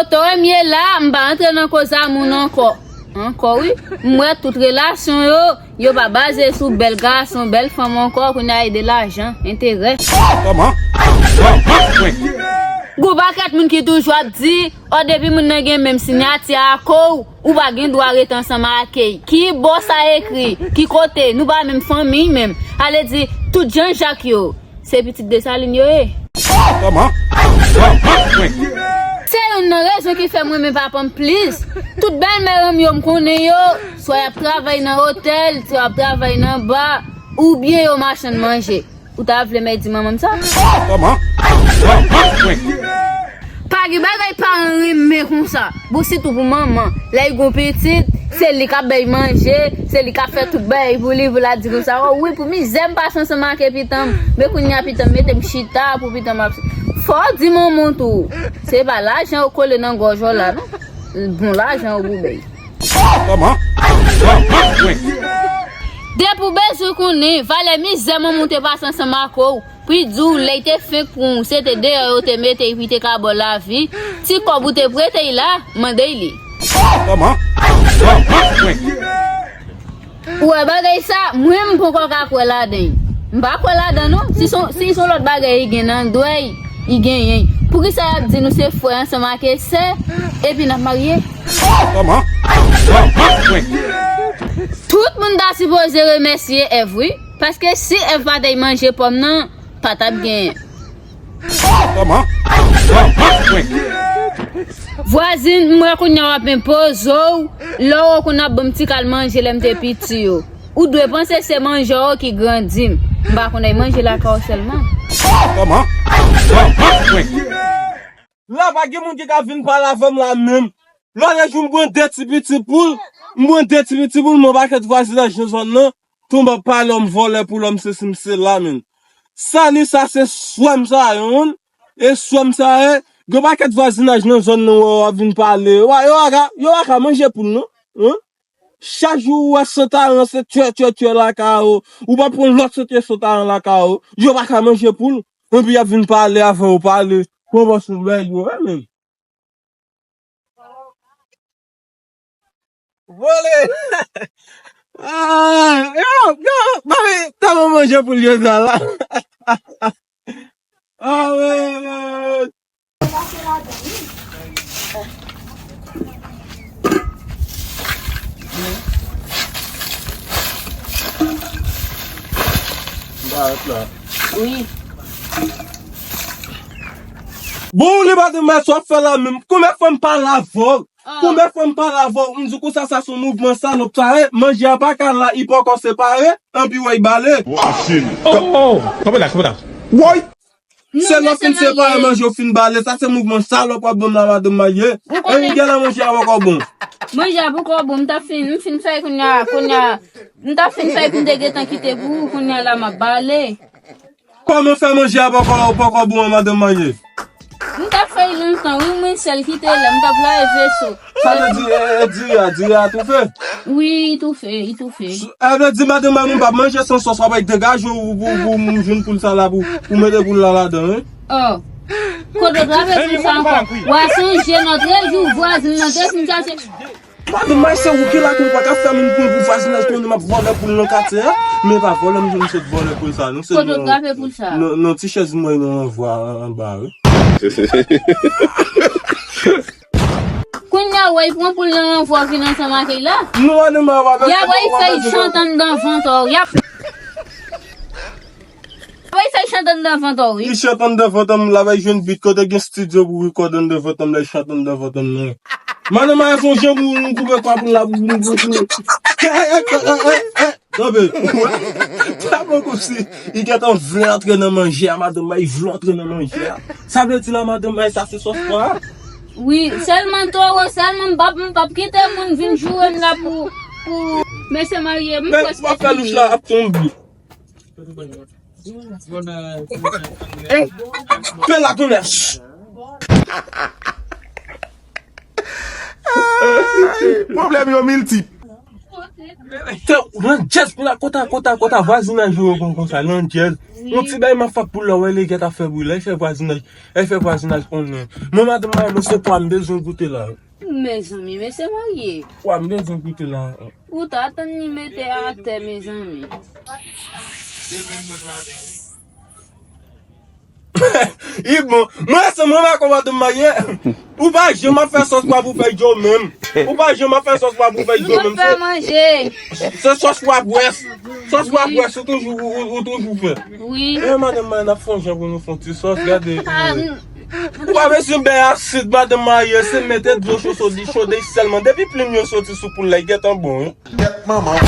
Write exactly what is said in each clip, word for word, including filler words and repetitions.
Kote w ye m ye la, m pa antre nan koz a moun ankò. Ankò, wi. M wè tout relasyon yo, yo pa baze sou bèl gason, bèl fanm ankò, kounye a e de lajan, enterè. Kòman? Kòman? Gon pakèt moun ki toujou ap di, o, depi moun nan gen menm siyati ak ou, ou pa gen dwa rete ansanm ak li. Ki bò sa ekri? Ki kote? Nou pa menm fanmi menm. Ale di, tout Jan Jak yo. Se pitit Desalin yo ye. Kòman? Kòman? Se youn nan rezon ki fè m renmen papa m plis. Tout bèlmè m yo m konnen yo, swa y ap travay nan otèl, swa y ap travay nan ba, oubyen yo machann manje. Ou ta vle m di manman m sa? Kòman? Kòman? Pa gen bagay paran renmen konsa. Bon, sitou pou manman. Lè l gon pitit, se li k ap bay manje, se li k ap fè tout bagay pou li, pou l ap di konsa, o wi, pou mizè m pase ansanm ak pitan m. Men kounye a pitan m mete m chita, pou pitan m ap. Fò w di manman w tou. Se pa lajan yo kole nan gòj ou la, non. Bon lajan yo pou bay. Kòman? Kòman? Depi w bezwen konnen, valè mizè manman w te pase ansanm ak ou, pou l di w lè l te fenk pran w, se te deyò yo te mete l pou l te ka ba w lavi. Ti kòb ou te prete l la, mande l li. Kòman? Kòman? Ou wè bagay sa, mwen m poko ka kwè ladan l. M pa kwè ladan non. Si son, si son lòt bagay li gen nan dwèy, li genyen. Poukisa y ap di nou se frè ansanm ak sè, epi n ap marye? Kòman? Kòman? Tout moun ta sipoze remèsye Èv, wi. Paske si Èv pa t ay manje pòm nan, pa t ap genyen. Kòman? Kòman? Vwazin, m wè kounye a w ap enpoze w. Lè w konn ap ban m ti kal manje lè m te piti yo. Ou dwe panse se manje w ki grandi m. M pa konn ay manje lakay w sèlman. Kòman? Kòman? La pa gen moun ki ka vin pale avè m la menm. Lòt jou m pran de ti piti poul, m pran de ti piti poul, m wè yon pakèt vwazinaj nan zòn nan, tonbe ap pale m vòlè pou lòm sesi m sela, menm. Sa ni sa se swè m sa ye, menm. E swè m sa ye, gen pakèt vwazinaj nan zòn nan wè w ap vin pale. Wa, yo pa ka, yo pa ka manje poul, non. Hein? Chak jou ou wè santaran se tyè, tyè, tyè lakay ou. Ou pa pran lòt soti santaran lakay ou. Yo pa ka manje poul. Epi y ap vin pale avè w, pale. Pran bò sou bèy yo, wi, menm. Vole! Ah, yo, yo, mami, tèlman manje pou l yo sa la. Ah, wi, wi, wi. Wi. Bon, ou li pa di mwen sa w ap fè la menm. Konbyen fwa m pale avè w? Konbyen fwa m pale avè w? M di w konsa sa se yon mouvman salòp sa ye. Manje a pa ka la, li poko separe, anpi w wè l bale. Oh, oh, oh. Konbyen la, konbyen la? Woy! Se lè w fin separe manje, w fin bale, sa se mouvman salòp w ap ban m la, madanm marye. Anyen gen la manje a poko bon. Manje a poko bon, m t ap fin, m fin fè kounye a, kounye a, m t ap fin fè pou m te gentan kite pou ou, kounye a la m ap bale. Kòman fè manje a poko, poko bon an, madanm marye? M t ap fè l lontan, wi, mwen sèl ki te la, m t ap lave veso. Sa vle di, e, e, diri a, diri a toufe? Wi, li toufe, li toufe. E vle di, madanm marye, m p ap manje san sòs, w ap degaje w pou, pou, pou m jwenn poul sa la pou, pou mete poul la ladan, wi. Oh. Kote w trape pou sa ankò? W a sonje lòt jou vwazin nan te fin chache. Madanm marye, se ou ki la tou, ou pa ka fè moun pran pou vwazinaj konnen m ap vòlè poul nan katye a. Men pa vòlè m jwenn sot vòlè poul sa, non, se kote w trape poul sa? Non, non, ti chèz mwen nan anvwa anba, wi. Kounye a, w wè, l pran poul nan anvwa vin ansanm ak li la. Non, madanm marye, w ap. Y ap wè, l fè l chante anndan vant ou. Y ap. Wi, sa chante anndan vant ou, wi. Li chante anndan vant m, la bay jwenn bit kote gen estidyo pou rekòd anndan vant m, la chante anndan vant m nan. Madanm marye fè yon jan pou nou koupe kwa pou la pou nou. Tanbe. Sa bon kòmsi li gentan vle antre nan manje a, madanm marye vle antre nan manje a. Sa vle di la, madanm marye sa se sòs pwa a? Wi, sèlman toro, sèlman m p ap, m p ap kite moun vin joure m la pou, pou mesye marye. M prèske fini. Men w ap fè louch la ap tonbe. Pè la tonè. Pwoblèm yo miltip. Te, landjèz pou la, kota, kota, kota, vwazinaj yo konn konsa, landjèz. Yon ti bagay m ap fè pou la, wè, lè gèt ap fè bri la, e fè vwazinaj, e fè vwazinaj konnen. Mwen, madanm mwen, mwen se pwa m bezwen goute la. Mezanmi, mesye marye. Pwa m bezwen goute la. Ou ta tann li mete atè, mezanmi. I bon, mwen se mwen pa konprann madanm marye. Ou pa janm ap fè sòs pwa pou fèy djo menm. Ou pa janm ap fè sòs pwa pou fèy djo menm. Fè manje. Se sòs pwa bwès. Sòs pwa bwès ou toujou ou, ou, ou toujou fè. Wi. E madanm marye n ap fè yon jan pou nou fè yon ti sòs, gade. Ou pa bezwen bèy asid, madanm marye, se mete dlo cho sou di chode sèlman. Depi plim yo soti sou poul la, li gentan bon, wi. Tèt manman.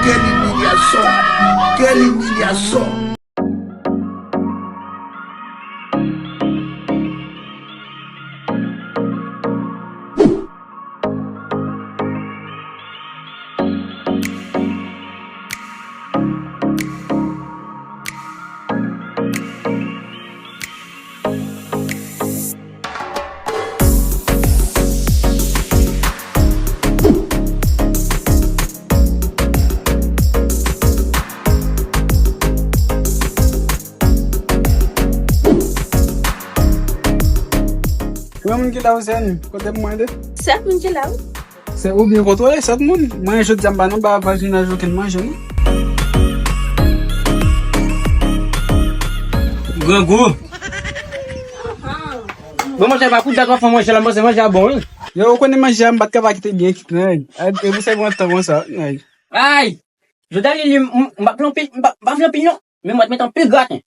Quelle humiliation. Quelle humiliation. Konbyen moun ki la, Ozèn? Kote pou mwen de? Sèt moun ki la, wi. Se ou byen kontwole sèt moun. Mwen, jodi a, m pa nan ba vwazinaj okenn manje, non. Grangou. Bon, manje pa kout dat w ap fè manje la, manje, manje a bon, wi. Yo, ou konnen manje a, m pa t ka pa kite byen kit, non. E pou sèvi yon tan konsa, non. Ay! Jodi a, li, li, m, m pa flanpi, m pa, m pa flanpi, non. Men mwen t met anpil graten.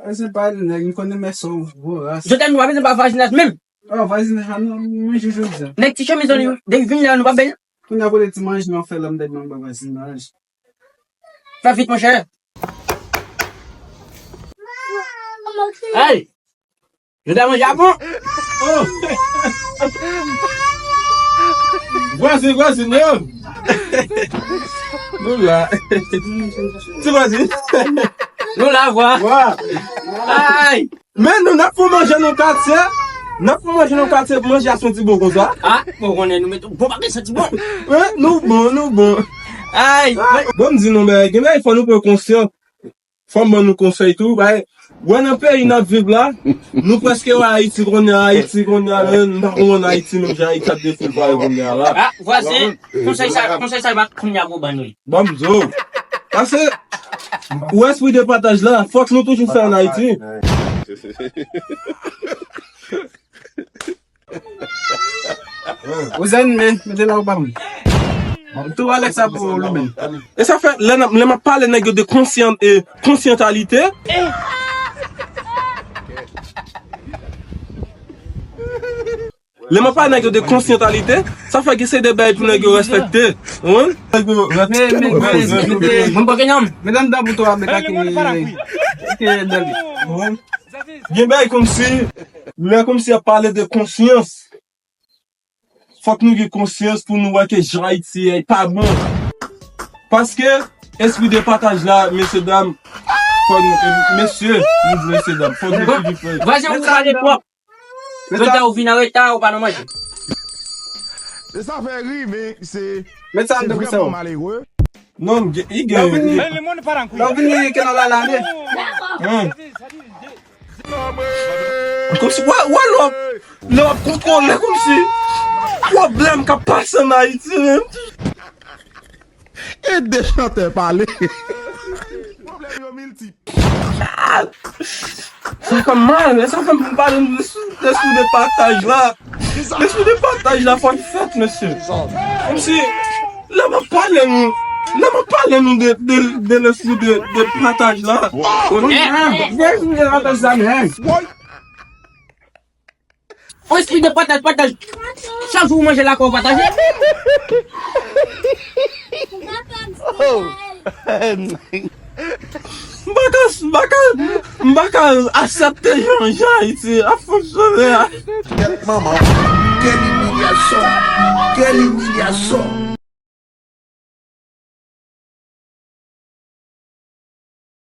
Mwen se pa nèg, m konnen mèsi w voras. Jodi a nou pa bezwen pa vwazinaj menm. Oh, vwazinaj la, nou manje jodi a. Nèg ti chemiz an li, depi vin la, nou pa bèl. Kounye a kote ti manje nou fè lòm dèd nan ba vwazinaj. Fè vit, monchè. Ay! Jodi a manje a bon. Oh! Vwazen, vwazen, yo! Nou la. Ti vwazen. Nou la, vwa. Vwa. Ay! Men nou, n ap fè manje nan katye. N ap fè manje nan katye, manje a santi bon konsa. Ah, bon, konnen nou met bon bagay santi bon. Wi, nou bon, nou bon. Ay! Ah, bon, m di nou, men, gen bagay fò nou pran konsyan. Fò m ban nou konsèy tou, bay, wè nan peyi n ap viv la, nou prèske wè Ayiti kounye a, Ayiti kounye a, men m pa konprann Ayiti menm jan Ayiti ap defoule pare kounye a la. Ah, vwazen, konsèy sa, konsèy sa, pa kounye a pou ban nou. Ban m di w. Paske, ou espri de pataj la, fòk nou toujou fè ann Ayiti. Ozèn, men, mete la ou pa mwen. Tou Alex a pou ou menm. E sa fè, lè n ap, lè m ap pale nèg yo de konsyan, e, konsyantalite. Lè m ap pale nèg yo de konsyantalite, sa fè gen se de bagay pou nèg yo respekte. Ou konprann? Nèg yo respekte. Men, men, men, men, mwen pa gen nonm. Mete anndan pou tou a, men ka ki, ki dèl. Ou konprann? Gen bagay kòmsi, lè kòmsi y ap pale de konsyans. Fòk nou gen konsyans pou nou wè ke jan Ayiti ye pa bon. Paske espri de pataj la, mesye dam, fòk nou, mesye, nou di mesye dam, fòk nou toujou fè. Vwazen, ou pale twòp. Jodi a ou vin an reta, ou pa nan manje. E sa fè ri, men se, se vrèman malere. Non, li gen. Lè w vini, lè w vini, ke nan lala, men. Kòmsi, wè, wè, lè w ap, lè w ap kontwole, kòmsi pwoblèm k ap pase ann Ayiti, menm. E de chantè pale. Pwoblèm yo miltip. Sa fè m mal, men sa fè m pou m pale nou de sou, de sou de pataj la. Lespri de pataj la fòk fèt, mesye. Kòmsi, lè m ap pale nou, lè m ap pale nou de, de, de lespri de, de pataj la. Lespri de pataj la, men. Yon espri de pataj, pataj. Chak jou ou manje lakay ou pataje. M pa ka, m pa ka, m pa ka aksepte jan, jan Ayiti ap fonksyone a. Quelle maman, quelle humiliation, quelle humiliation.